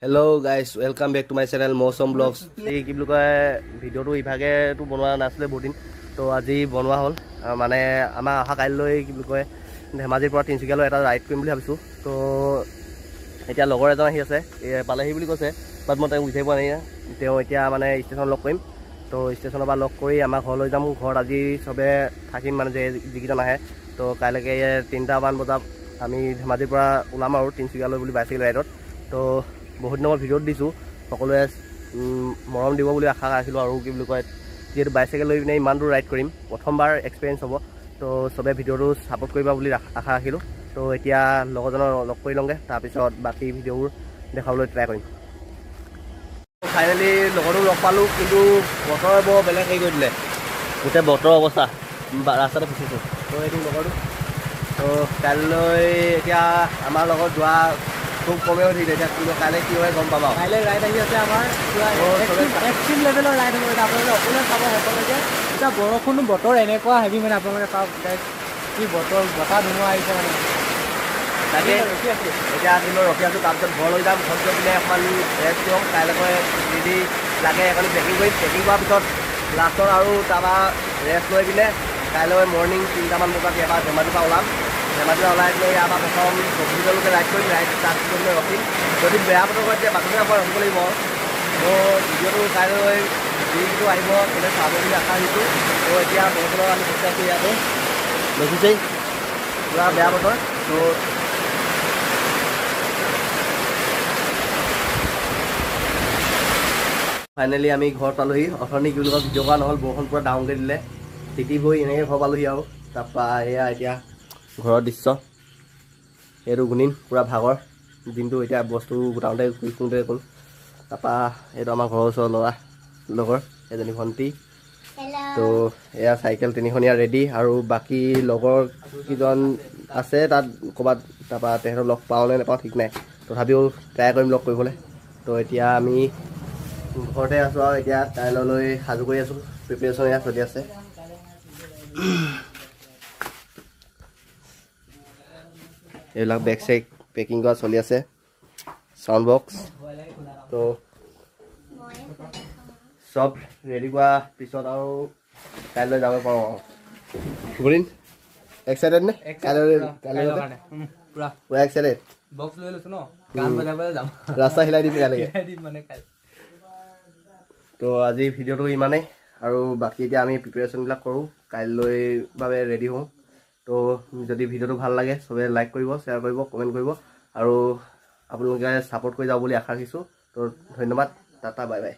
Hello guys, welcome back to my channel Mousam blogs. এই কি বুলি কয়, ভিডিঅ'টো ইভাগেতো বনোৱা নাছিলে বহুত দিন, তো আজি বনোৱা হ'ল। মানে আমাৰ অহা কাইলৈ কি বুলি কয়, ধেমাজিৰ পৰা তিনিচুকীয়ালৈ এটা ৰাইড কৰিম বুলি ভাবিছোঁ। তো এতিয়া লগৰ এজন আহি আছে, এই পালেহি বুলি কৈছে, বাট মই তেওঁক বিচাৰি পোৱা নাই। তেওঁ এতিয়া মানে ষ্টেচনত লগ কৰিম। তো ষ্টেচনৰ পৰা লগ কৰি আমাৰ ঘৰলৈ যাম। ঘৰত আজি চবে থাকিম, মানে যে যিকেইজন আহে। তো কাইলৈকে 3টামান বজাত আমি ধেমাজিৰ পৰা ওলাম আৰু তিনিচুকীয়ালৈ বুলি বাইচাইকেল ৰাইডত। তো বহুত দিনৰ ভিডিঅ'ত দিছোঁ, সকলোৱে মৰম দিব বুলি আশা ৰাখিলোঁ। আৰু কি বুলি কয়, যিহেতু বাইচাইকেল লৈ পিনে ইমান দূৰ ৰাইড কৰিম, প্ৰথমবাৰ এক্সপিৰিয়েঞ্চ হ'ব, তো চবে ভিডিঅ'টো ছাপোৰ্ট কৰিবা বুলি আশা ৰাখিলোঁ। তো এতিয়া লগৰজনক লগ কৰি লওঁগৈ, তাৰপিছত বাকী ভিডিঅ'বোৰ দেখাবলৈ ট্ৰাই কৰিম। ফাইনেলি লগৰটো লগ পালোঁ, কিন্তু বতৰে বৰ বেলেগ হেৰি কৰি দিলে। গোটেই বতৰৰ অৱস্থা, ৰাস্তাতে ফচিছোঁ। তো এইটো লগৰটো, তো কাইলৈ এতিয়া আমাৰ লগত যোৱা খুব কমেই হৈ থাকিলে। এতিয়া কিন্তু কাইলৈ কি হয় গম পাবা। কাইলৈ ৰাইড আহি আছে আমাৰ, পুৰা এক্সট্ৰিম লেভেলৰ ৰাইড হ'ব এতিয়া। আপোনালোকে সকলোৱে চাব সকলোকে। এতিয়া বৰষুণো, বতৰ এনেকুৱা হেভি, মানে আপোনালোকে চাওক guys, কি বতৰ, বতাহ ধুমুহা আহিছে মানে। তাকে। ৰখি আছোঁ। এতিয়া কিন্তু ৰখি আছোঁ, তাৰপিছত ঘৰলৈ যাম। ঘৰত গৈ পিনে অকণমান ৰেষ্ট ল'ম। কাইলৈকৈ যদি লাগে এখন পেকিং কৰিম। পেকিং কৰাৰ পিছত লাষ্টত আৰু তাৰপৰা ৰেষ্ট লৈ পিনে কাইলৈ মৰ্ণিং 3টামান বজাত ইয়াৰ পৰা ধেমাজিৰ পৰা ওলাম। ধেমাজিৰ পৰা ওলাই পিনে ইয়াৰ পৰা প্ৰথম চৌব্বিছলৈকে ৰাইড কৰিম। ৰাইড তাত গৈ পিনে ৰখিম। যদি বেয়া বতৰ হয়, তেতিয়া বাটতে অকণ ৰখিব লাগিব। তো ভিডিঅ'টো কাইলৈ যিটো আহিব চবে চাব বুলি আশা ৰাখিছোঁ। তো এতিয়া বৰষুণত আমি ফচি আছোঁ ইয়াতে, দেখিছেই পূৰা বেয়া বতৰ। তো ফাইনেলি আমি ঘৰ পালোহি। অথনি কি বুলি কয়, ভিডিঅ' কৰা নহ'ল, বৰষুণ পূৰা ডাঙৰকৈ দিলে, তিতি গৈ এনেকৈ ঘৰ পালোহি। আৰু তাৰপৰা এয়া এতিয়া ঘৰৰ দৃশ্য। এইটো গুণিন, পূৰা ভাগৰ দিনটো, এতিয়া বস্তু গোটাওঁতে ঘূৰি ফুৰোঁতে গ'ল। তাৰপৰা এইটো আমাৰ ঘৰৰ ওচৰৰ ল'ৰা লগৰ এজনী ভণ্টি। তো এয়া চাইকেল তিনিখনীয়া ৰেডি। আৰু বাকী লগৰ কেইজন আছে তাত ক'ৰবাত, তাৰপৰা তেহেঁতক লগ পাওঁ নে নাপাওঁ ঠিক নাই, তথাপিও ট্ৰাই কৰিম লগ কৰিবলৈ। তো এতিয়া আমি ঘৰতে আছোঁ আৰু এতিয়া কাইলৈলৈ সাজু কৰি আছোঁ, প্ৰিপেৰেশ্যন এয়া চলি আছে। এইবিলাক বেগ চেগ পেকিং কৰা চলি আছে, চাউণ্ড বক্স। তো চব ৰেডি কৰাৰ পিছত আৰু কাইলৈ যাব পাৰোঁ। আৰু গুৰিন এক্সাইটেড নে কাইলৈ? কাইলৈ পুৰা পুৰা এক্সাইটেড। বক্স লৈ লৈছোঁ ন, গান বজাবলৈ যাম। ৰাস্তা হিলাই দিম কাইলৈকে। হিলাই দিম মানে কাইলৈ। তো আজি ভিডিঅ'টো ইমানেই আৰু বাকী এতিয়া আমি প্ৰিপেৰেশ্যনবিলাক কৰোঁ, কাইলৈ বাবে ৰেডি হওঁ। তো যদি ভিডিঅ'টো ভাল লাগে, চবে লাইক কৰিব, শ্বেয়াৰ কৰিব, কমেণ্ট কৰিব আৰু আপোনালোকে ছাপোৰ্ট কৰি যাব বুলি আশা ৰাখিছোঁ। তো ধন্যবাদ, টাটা, বাই বাই।